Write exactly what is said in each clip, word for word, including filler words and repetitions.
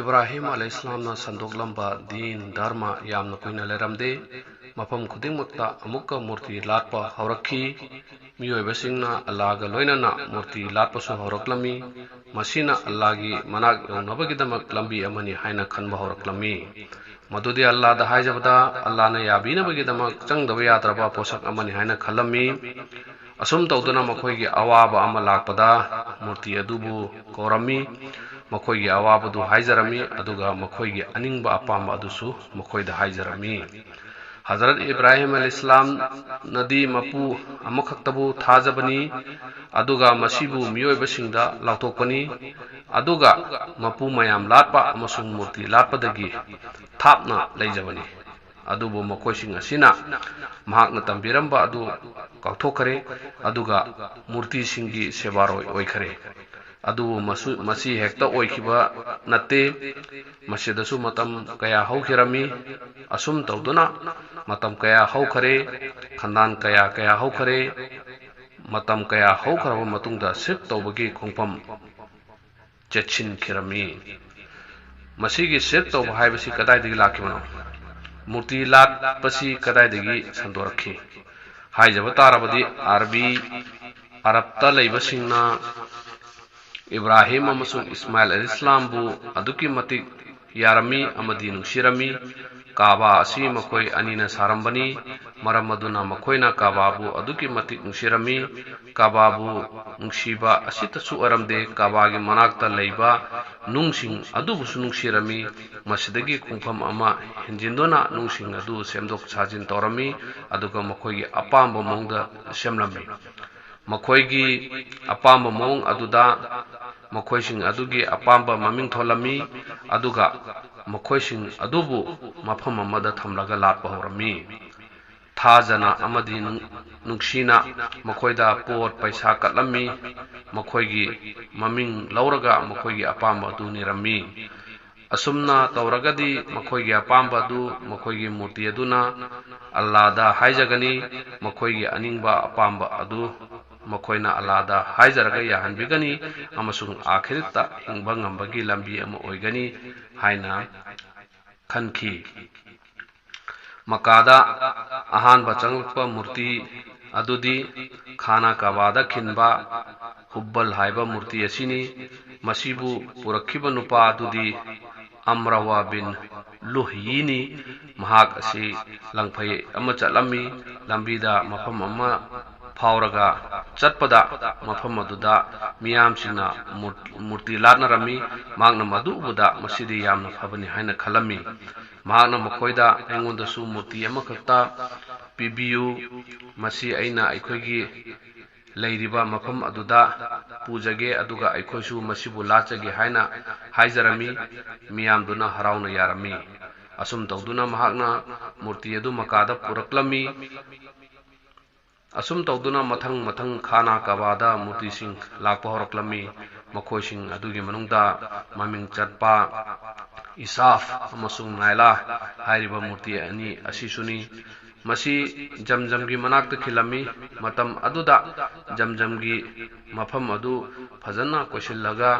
ꯏꯕ꯭ꯔꯥꯍꯤꯝ ꯑꯂꯩꯍꯤꯁꯂꯥꯝꯅ ꯁꯟꯗꯣꯛꯂꯝꯕ ꯗꯤꯟ ꯙꯔꯃ ꯌꯥꯝꯅ ꯀꯨꯏꯅ ꯂꯩꯔꯝꯗꯦ꯫ ꯃꯐꯝ ꯈꯨꯗꯤꯡꯃꯛꯇ ꯑꯃꯨꯛꯀ ꯃꯨꯔꯇꯤ ꯂꯥꯠꯄ ꯍꯧꯔꯛꯈꯤ꯫ ꯃꯤꯑꯣꯏꯕꯁꯤꯡꯅ ꯑꯜꯂꯥꯒ ꯂꯣꯏꯅꯅ ꯃꯨꯔꯇꯤ ꯂꯥꯠꯄꯁꯨ ꯍꯧꯔꯛꯂꯝꯃꯤ꯫ ꯃꯁꯤꯅ ꯑꯜꯂꯥꯒꯤ ꯃꯅꯥꯛ ꯌꯧꯅꯕꯒꯤꯗꯃꯛ ꯂꯝꯕꯤ ꯑꯃꯅꯤ ꯍꯥꯏꯅ ꯈꯟꯕ ꯍꯧꯔꯛꯂꯝꯃꯤ꯫ ꯃꯗꯨꯗꯤ ꯑꯜꯂꯥꯗ ꯍꯥꯏꯖꯕꯗ, ꯑꯜꯂꯥꯅ ꯌꯥꯕꯤꯅꯕꯒꯤꯗꯃꯛ ꯆꯪꯗꯕ ꯌꯥꯗ꯭ꯔꯕ ꯄꯣꯠꯁꯛ ꯑꯃꯅꯤ ꯍꯥꯏꯅ ꯈꯜꯂꯝꯃꯤ꯫ ꯑꯁꯨꯝ ꯇꯧꯗꯨꯅ ꯃꯈꯣꯏꯒꯤ ꯑꯋꯥꯕ ꯑꯃ ꯂꯥꯛꯄꯗ ꯃꯨꯔꯇꯤ ꯑꯗꯨꯕꯨ ꯀꯧꯔꯝꯃꯤ꯫ ꯃꯈꯣꯏꯒꯤ ꯑꯋꯥꯕꯗꯨ ꯍꯥꯏꯖꯔꯝꯃꯤ, ꯑꯗꯨꯒ ꯃꯈꯣꯏꯒꯤ ꯑꯅꯤꯡꯕ ꯑꯄꯥꯝꯕ ꯑꯗꯨꯁꯨ ꯃꯈꯣꯏꯗ ꯍꯥꯏꯖꯔꯝꯃꯤ꯫ ꯍꯖꯔꯠ ꯏꯕ꯭ꯔꯥꯍꯤꯝ ꯑꯂꯩꯍꯤꯁꯂꯥꯝꯅꯗꯤ ꯃꯄꯨ ꯑꯃꯈꯛꯇꯕꯨ ꯊꯥꯖꯕꯅꯤ, ꯑꯗꯨꯒ ꯃꯁꯤꯕꯨ ꯃꯤꯑꯣꯏꯕꯁꯤꯡꯗ ꯂꯥꯎꯊꯣꯛꯄꯅꯤ, ꯑꯗꯨꯒ ꯃꯄꯨ ꯃꯌꯥꯝ ꯂꯥꯠꯄ ꯑꯃꯁꯨꯡ ꯃꯨꯔꯇꯤ ꯂꯥꯠꯄꯗꯒꯤ ꯊꯥꯞꯅ ꯂꯩꯖꯕꯅꯤ꯫ ꯑꯗꯨꯕꯨ ꯃꯈꯣꯏꯁꯤꯡ ꯑꯁꯤꯅ ꯃꯍꯥꯛꯅ ꯇꯝꯕꯤꯔꯝꯕ ꯑꯗꯨ ꯀꯥꯎꯊꯣꯛꯈ꯭ꯔꯦ, ꯑꯗꯨꯒ ꯃꯨꯔꯇꯤꯁꯤꯡꯒꯤ ꯁꯦꯕꯥꯔꯣꯏ ꯑꯣꯏꯈ꯭ꯔꯦ꯫ ꯑꯗꯨꯕꯨ ꯃꯁꯨ-, ꯃꯁꯤ ꯍꯦꯛꯇ ꯑꯣꯏꯈꯤꯕ ꯅꯠꯇꯦ꯫ ꯃꯁꯤꯗꯁꯨ ꯃꯇꯝ ꯀꯌꯥ ꯍꯧꯈꯤꯔꯝꯃꯤ꯫ ꯑꯁꯨꯝ ꯇꯧꯗꯨꯅ ꯃꯇꯝ ꯀꯌꯥ ꯍꯧꯈꯔꯦ, ꯈꯟꯗꯥꯟ ꯀꯌꯥ ꯀꯌꯥ ꯍꯧꯈꯔꯦ꯫ ꯃꯇꯝ ꯀꯌꯥ ꯍꯧꯈ꯭ꯔꯕ ꯃꯇꯨꯡꯗ ꯁꯤꯔꯛ ꯇꯧꯕꯒꯤ ꯈꯣꯡꯐꯝ ꯆꯦꯠꯁꯤꯟꯈꯤꯔꯝꯃꯤ꯫ ꯃꯁꯤꯒꯤ ꯁꯤꯔꯛ ꯇꯧꯕ ꯍꯥꯏꯕꯁꯤ ꯀꯗꯥꯏꯗꯒꯤ ꯂꯥꯛꯈꯤꯕꯅꯣ? ꯃꯨꯔꯇꯤ ꯂꯥꯠꯄꯁꯤ ꯀꯗꯥꯏꯗꯒꯤ ꯁꯟꯗꯣꯔꯛꯈꯤ? ꯍꯥꯏꯖꯕ ꯇꯥꯔꯕꯗꯤ, ꯑꯔꯕꯤ, ꯑꯔꯕꯇ ꯂꯩꯕꯁꯤꯡꯅ ꯏꯕ꯭ꯔꯥꯍꯤꯝ ꯑꯃꯁꯨꯡ ꯏꯁꯃꯥꯏꯜ ꯑꯂꯩꯍꯤꯁꯂꯥꯝꯕꯨ ꯑꯗꯨꯛꯀꯤ ꯃꯇꯤꯛ ꯌꯥꯔꯝꯃꯤ ꯑꯃꯗꯤ ꯅꯨꯡꯁꯤꯔꯝꯃꯤ꯫ ꯀꯥꯕꯥ ꯑꯁꯤ ꯃꯈꯣꯏ ꯑꯅꯤꯅ ꯁꯥꯔꯝꯕꯅꯤ꯫ ꯃꯔꯝ ꯑꯗꯨꯅ ꯃꯈꯣꯏꯅ ꯀꯥꯕꯥꯕꯨ ꯑꯗꯨꯛꯀꯤ ꯃꯇꯤꯛ ꯅꯨꯡꯁꯤꯔꯝꯃꯤ꯫ ꯀꯥꯕꯥꯕꯨ ꯅꯨꯡꯁꯤꯕ ꯑꯁꯤꯇꯁꯨ ꯑꯣꯏꯔꯝꯗꯦ, ꯀꯥꯕꯥꯒꯤ ꯃꯅꯥꯛꯇ ꯂꯩꯕ ꯅꯨꯡꯁꯤꯡ ꯑꯗꯨꯕꯨꯁꯨ ꯅꯨꯡꯁꯤꯔꯝꯃꯤ꯫ ꯃꯁꯤꯗꯒꯤ ꯈꯣꯡꯐꯝ ꯑꯃ ꯍꯦꯟꯖꯤꯟꯗꯨꯅ ꯅꯨꯡꯁꯤꯡ ꯑꯗꯨ ꯁꯦꯝꯗꯣꯛ ꯁꯥꯖꯤꯟ ꯇꯧꯔꯝꯃꯤ, ꯑꯗꯨꯒ ꯃꯈꯣꯏꯒꯤ ꯑꯄꯥꯝꯕ ꯃꯑꯣꯡꯗ ꯁꯦꯝꯂꯝꯃꯤ꯫ ꯃꯈꯣꯏꯒꯤ ꯑꯄꯥꯝꯕ ꯃꯑꯣꯡ ꯑꯗꯨꯗ ꯃꯈꯣꯏꯁꯤꯡ ꯑꯗꯨꯒꯤ ꯑꯄꯥꯝꯕ ꯃꯃꯤꯡ ꯊꯣꯜꯂꯝꯃꯤ, ꯑꯗꯨꯒ ꯃꯈꯣꯏꯁꯤꯡ ꯑꯗꯨꯕꯨ ꯃꯐꯝ ꯑꯃꯗ ꯊꯝꯂꯒ ꯂꯥꯠꯄ ꯍꯧꯔꯝꯃꯤ꯫ ꯊꯥꯖꯅ ꯑꯃꯗꯤ ꯅꯨꯡ-, ꯅꯨꯡꯁꯤꯅ ꯃꯈꯣꯏꯗ ꯄꯣꯠ ꯄꯩꯁꯥ ꯀꯠꯂꯝꯃꯤ, ꯃꯈꯣꯏꯒꯤ ꯃꯃꯤꯡ ꯂꯧꯔꯒ ꯃꯈꯣꯏꯒꯤ ꯑꯄꯥꯝꯕ ꯑꯗꯨ ꯅꯤꯔꯝꯃꯤ꯫ ꯑꯁꯨꯝꯅ ꯇꯧꯔꯒꯗꯤ ꯃꯈꯣꯏꯒꯤ ꯑꯄꯥꯝꯕ ꯑꯗꯨ ꯃꯈꯣꯏꯒꯤ ꯃꯨꯔꯇꯤ ꯑꯗꯨꯅ ꯑꯜꯂꯥꯗ ꯍꯥꯏꯖꯒꯅꯤ, ꯃꯈꯣꯏꯒꯤ ꯑꯅꯤꯡꯕ ꯑꯄꯥꯝꯕ ꯑꯗꯨ ꯃꯈꯣꯏꯅ ꯑꯜꯂꯥꯗ ꯍꯥꯏꯖꯔꯒ ꯌꯥꯍꯟꯕꯤꯒꯅꯤ ꯑꯃꯁꯨꯡ ꯑꯥꯈꯤꯔꯠꯇ ꯍꯤꯡꯕ ꯉꯝꯕꯒꯤ ꯂꯝꯕꯤ ꯑꯃ ꯑꯣꯏꯒꯅꯤ ꯍꯥꯏꯅ ꯈꯟꯈꯤ꯫ ꯃꯀꯥꯗ ꯑꯍꯥꯟꯕ ꯆꯪꯂꯛꯄ ꯃꯨꯔꯇꯤ ꯑꯗꯨꯗꯤ ꯈꯥꯅꯥ ꯀꯥꯕꯥꯗ ꯈꯤꯟꯕ ꯍꯨꯕꯜ ꯍꯥꯏꯕ ꯃꯨꯔꯇꯤ ꯑꯁꯤꯅꯤ꯫ ꯃꯁꯤꯕꯨ ꯄꯨꯔꯛꯈꯤꯕ ꯅꯨꯄꯥ ꯑꯗꯨꯗꯤ ꯑꯝꯔꯋꯥ ꯕꯤꯟ ꯂꯨꯍꯌꯤꯅꯤ꯫ ꯃꯍꯥꯛ ꯑꯁꯤ ꯂꯪꯐꯩ ꯑꯃ ꯆꯠꯂꯝꯃꯤ꯫ ꯂꯝꯕꯤꯗ ꯃꯐꯝ ꯑꯃ ꯐꯥꯎꯔꯒ ꯆꯠꯄꯗ ꯃꯐꯝ ꯑꯗꯨꯗ ꯃꯤꯌꯥꯝꯁꯤꯡꯅ ꯃꯨꯔ-, ꯃꯨꯔꯇꯤ ꯂꯥꯠꯅꯔꯝꯃꯤ꯫ ꯃꯍꯥꯛꯅ ꯃꯗꯨ ꯎꯕꯗ ꯃꯁꯤꯗꯤ ꯌꯥꯝꯅ ꯐꯕꯅꯤ ꯍꯥꯏꯅ ꯈꯜꯂꯝꯃꯤ꯫ ꯃꯍꯥꯛꯅ ꯃꯈꯣꯏꯗ, "ꯑꯩꯉꯣꯟꯗꯁꯨ ꯃꯨꯔꯇꯤ ꯑꯃꯈꯛꯇ ꯄꯤꯕꯤꯌꯨ, ꯃꯁꯤ ꯑꯩꯅ ꯑꯩꯈꯣꯏꯒꯤ ꯂꯩꯔꯤꯕ ꯃꯐꯝ ꯑꯗꯨꯗ ꯄꯨꯖꯒꯦ, ꯑꯗꯨꯒ ꯑꯩꯈꯣꯏꯁꯨ ꯃꯁꯤꯕꯨ ꯂꯥꯠꯆꯒꯦ" ꯍꯥꯏꯅ ꯍꯥꯏꯖꯔꯝꯃꯤ꯫ ꯃꯤꯌꯥꯝꯗꯨꯅ ꯍꯔꯥꯎꯅ ꯌꯥꯔꯝꯃꯤ꯫ ꯑꯁꯨꯝ ꯇꯧꯗꯨꯅ ꯃꯍꯥꯛꯅ ꯃꯨꯔꯇꯤ ꯑꯗꯨ ꯃꯀꯥꯗ ꯄꯨꯔꯛꯂꯝꯃꯤ꯫ ꯑꯁꯨꯝ ꯇꯧꯗꯨꯅ ꯃꯊꯪ ꯃꯊꯪ ꯈꯥꯅꯥ ꯀꯥꯕꯥꯗ ꯃꯨꯔꯇꯤꯁꯤꯡ ꯂꯥꯛꯄ ꯍꯧꯔꯛꯂꯝꯃꯤ꯫ ꯃꯈꯣꯏꯁꯤꯡ ꯑꯗꯨꯒꯤ ꯃꯅꯨꯡꯗ ꯃꯃꯤꯡ ꯆꯠꯄ ꯏꯁꯥꯐ ꯑꯃꯁꯨꯡ ꯅꯥꯏꯂꯥ ꯍꯥꯏꯔꯤꯕ ꯃꯨꯔꯇꯤ ꯑꯅꯤ ꯑꯁꯤꯁꯨꯅꯤ꯫ ꯃꯁꯤ ꯖꯝꯖꯝꯒꯤ ꯃꯅꯥꯛꯇ ꯈꯤꯜꯂꯝꯃꯤ꯫ ꯃꯇꯝ ꯑꯗꯨꯗ ꯖꯝꯖꯝꯒꯤ ꯃꯐꯝ ꯑꯗꯨ ꯐꯖꯅ ꯀꯣꯏꯁꯤꯜꯂꯒ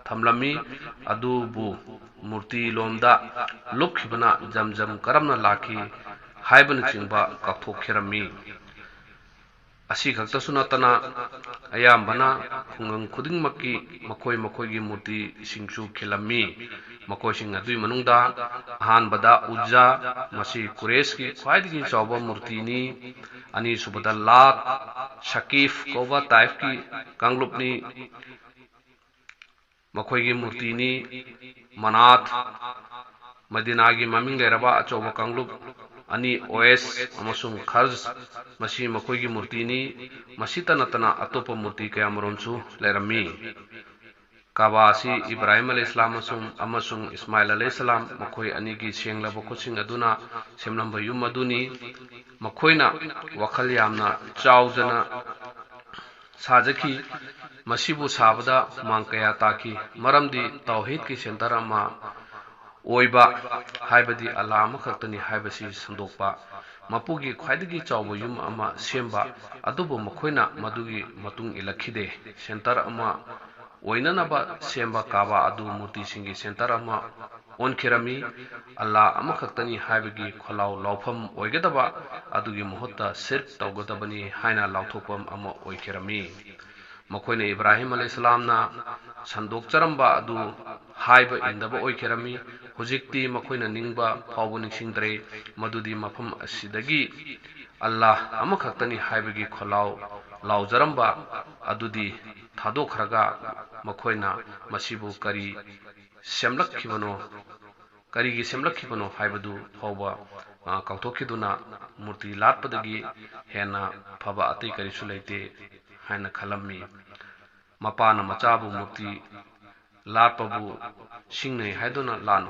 ꯊꯝꯂꯝꯃꯤ꯫ ꯑꯗꯨꯕꯨ ꯃꯨꯔꯇꯤ ꯂꯣꯝꯗ ꯂꯨꯞꯈꯤꯕꯅ ꯖꯝꯖꯝ ꯀꯔꯝꯅ ꯂꯥꯛꯈꯤ ꯍꯥꯏꯕꯅꯆꯤꯡꯕ ꯀꯥꯎꯊꯣꯛꯈꯤꯔꯝꯃꯤ꯫ ꯑꯁꯤꯈꯛꯇꯁꯨ ꯅꯠꯇꯅ, ꯑꯌꯥꯝꯕꯅ ꯈꯨꯡꯒꯪ ꯈꯨꯗꯤꯡꯃꯛꯀꯤ ꯃꯈꯣꯏ ꯃꯈꯣꯏꯒꯤ ꯃꯨꯔꯇꯤꯁꯤꯡꯁꯨ ꯈꯤꯜꯂꯝꯃꯤ꯫ ꯃꯈꯣꯏꯁꯤꯡ ꯑꯗꯨꯒꯤ ꯃꯅꯨꯡꯗ ꯑꯍꯥꯟꯕꯗ ꯎꯖꯥ, ꯃꯁꯤ ꯀꯨꯔꯦꯁꯀꯤ ꯈ꯭ꯋꯥꯏꯗꯒꯤ ꯆꯥꯎꯕ ꯃꯨꯔꯇꯤꯅꯤ꯫ ꯑꯅꯤꯁꯨꯕꯗ ꯂꯥꯠ, ꯁꯀꯤꯐ ꯀꯧꯕ ꯇꯥꯏꯐꯀꯤ ꯀꯥꯡꯂꯨꯞꯅꯤ꯫ ꯃꯈꯣꯏꯒꯤ ꯃꯨꯔꯇꯤꯅꯤ꯫ ꯃꯅꯥꯠ, ꯃꯗꯤꯅꯥꯒꯤ ꯃꯃꯤꯡ ꯂꯩꯔꯕ ꯑꯆꯧꯕ ꯀꯥꯡꯂꯨꯞ ꯑꯅꯤ, ꯑꯣꯌꯦꯁ ꯑꯃꯁꯨꯡ ꯈꯔꯖ, ꯃꯁꯤ ꯃꯈꯣꯏꯒꯤ ꯃꯨꯔꯇꯤꯅꯤ꯫ ꯃꯁꯤꯇ ꯅꯠꯇꯅ ꯑꯇꯣꯞꯄ ꯃꯨꯔꯇꯤ ꯀꯌꯥꯃꯔꯨꯝꯁꯨ ꯂꯩꯔꯝꯃꯤ꯫ ꯀꯥꯕꯥ ꯑꯁꯤ ꯏꯕ꯭ꯔꯥꯍꯤꯝ ꯑꯂꯩꯍꯤꯁꯂꯥꯝ ꯑꯃꯁꯨꯡ, ꯑꯃꯁꯨꯡ ꯏꯁꯃꯥꯏꯜ ꯑꯂꯩꯍꯤꯁꯂꯥꯝ, ꯃꯈꯣꯏ ꯑꯅꯤꯒꯤ ꯁꯦꯡꯂꯕ ꯈꯨꯠꯁꯤꯡ ꯑꯗꯨꯅ ꯁꯦꯝꯂꯝꯕ ꯌꯨꯝ ꯑꯗꯨꯅꯤ꯫ ꯃꯈꯣꯏꯅ ꯋꯥꯈꯜ ꯌꯥꯝꯅ ꯆꯥꯎꯖꯅ ꯁꯥꯖꯈꯤ꯫ ꯃꯁꯤꯕꯨ ꯁꯥꯕꯗ ꯍꯨꯃꯥꯡ ꯀꯌꯥ ꯇꯥꯈꯤ, ꯃꯔꯝꯗꯤ ꯇꯧꯍꯤꯗꯀꯤ ꯁꯦꯟꯇꯔ ꯑꯃ ꯑꯣꯏꯕ, ꯍꯥꯏꯕꯗꯤ ꯑꯜꯂꯥ ꯑꯃꯈꯛꯇꯅꯤ ꯍꯥꯏꯕꯁꯤ ꯁꯟꯗꯣꯛꯄ, ꯃꯄꯨꯒꯤ ꯈ꯭ꯋꯥꯏꯗꯒꯤ ꯆꯥꯎꯕ ꯌꯨꯝ ꯑꯃ ꯁꯦꯝꯕ, ꯑꯗꯨꯕꯨ ꯃꯈꯣꯏꯅ ꯃꯗꯨꯒꯤ ꯃꯇꯨꯡ ꯏꯜꯂꯛꯈꯤꯗꯦ꯫ ꯁꯦꯟꯇꯔ ꯑꯃ ꯑꯣꯏꯅꯅꯕ ꯁꯦꯝꯕ ꯀꯥꯕꯥ ꯑꯗꯨ ꯃꯨꯔꯇꯤꯁꯤꯡꯒꯤ ꯁꯦꯟꯇꯔ ꯑꯃ ꯑꯣꯟꯈꯤꯔꯝꯃꯤ꯫ ꯑꯜꯂꯥ ꯑꯃꯈꯛꯇꯅꯤ ꯍꯥꯏꯕꯒꯤ ꯈꯣꯜꯂꯥꯎ ꯂꯥꯎꯐꯝ ꯑꯣꯏꯒꯗꯕ ꯑꯗꯨꯒꯤ ꯃꯍꯨꯠꯇ ꯁꯤꯔꯛ ꯇꯧꯒꯗꯕꯅꯤ ꯍꯥꯏꯅ ꯂꯥꯎꯊꯣꯛꯐꯝ ꯑꯃ ꯑꯣꯏꯈꯤꯔꯝꯃꯤ꯫ ꯃꯈꯣꯏꯅ ꯏꯕ꯭ꯔꯥꯍꯤꯝ ꯑꯂꯩꯍꯤꯁꯁꯂꯥꯝꯅ ꯁꯟꯗꯣꯛꯆꯔꯝꯕ ꯑꯗꯨ ꯍꯥꯏꯕ ꯏꯟꯗꯕ ꯑꯣꯏꯈꯤꯔꯝꯃꯤ꯫ ꯍꯧꯖꯤꯛꯇꯤ ꯃꯈꯣꯏꯅ ꯅꯤꯡꯕ ꯐꯥꯎꯕ ꯅꯤꯡꯁꯤꯡꯗ꯭ꯔꯦ ꯃꯗꯨꯗꯤ ꯃꯐꯝ ꯑꯁꯤꯗꯒꯤ ꯑꯜꯂꯥ ꯑꯃꯈꯛꯇꯅꯤ ꯍꯥꯏꯕꯒꯤ ꯈꯣꯜꯂꯥꯎ ꯂꯥꯎꯖꯔꯝꯕ ꯑꯗꯨꯗꯤ ꯊꯥꯗꯣꯛꯈ꯭ꯔꯒ ꯃꯈꯣꯏꯅ ꯃꯁꯤꯕꯨ ꯀꯔꯤ ꯁꯦꯝꯂꯛꯈꯤꯕꯅꯣ, ꯀꯔꯤꯒꯤ ꯁꯦꯝꯂꯛꯈꯤꯕꯅꯣ ꯍꯥꯏꯕꯗꯨ ꯐꯥꯎꯕ, ꯑ, ꯀꯥꯎꯊꯣꯛꯈꯤꯗꯨꯅ ꯃꯨꯔꯇꯤ ꯂꯥꯠꯄꯗꯒꯤ ꯍꯦꯟꯅ ꯐꯕ ꯑꯇꯩ ꯀꯔꯤꯁꯨ ꯂꯩꯇꯦ ꯍꯥꯏꯅ ꯈꯜꯂꯝꯃꯤ꯫ ꯃꯄꯥꯅ ꯃꯆꯥꯕꯨ ꯃꯨꯔꯇꯤ ꯂꯥꯠꯄꯕꯨ ꯁꯤꯡꯅꯩ ꯍꯥꯏꯗꯨꯅ ꯂꯥꯟ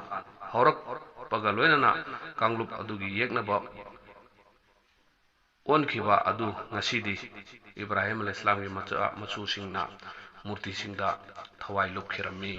ꯍꯧꯔꯛꯄꯒ ꯂꯣꯏꯅꯅ ꯀꯥꯡꯂꯨꯞ ꯑꯗꯨꯒꯤ ꯌꯦꯛꯅꯕ ꯑꯣꯟꯈꯤꯕ ꯑꯗꯨ ꯉꯁꯤꯗꯤ ꯏꯕ꯭ꯔꯥꯍꯤꯝ ꯑꯂꯩꯍꯤꯁꯁꯂꯥꯝꯒꯤ ꯃꯆꯥ ꯃꯁꯨꯁꯤꯡꯅ ꯃꯨꯔꯇꯤꯁꯤꯡꯗ ꯊꯋꯥꯏ ꯂꯨꯞꯈꯤꯔꯝꯃꯤ꯫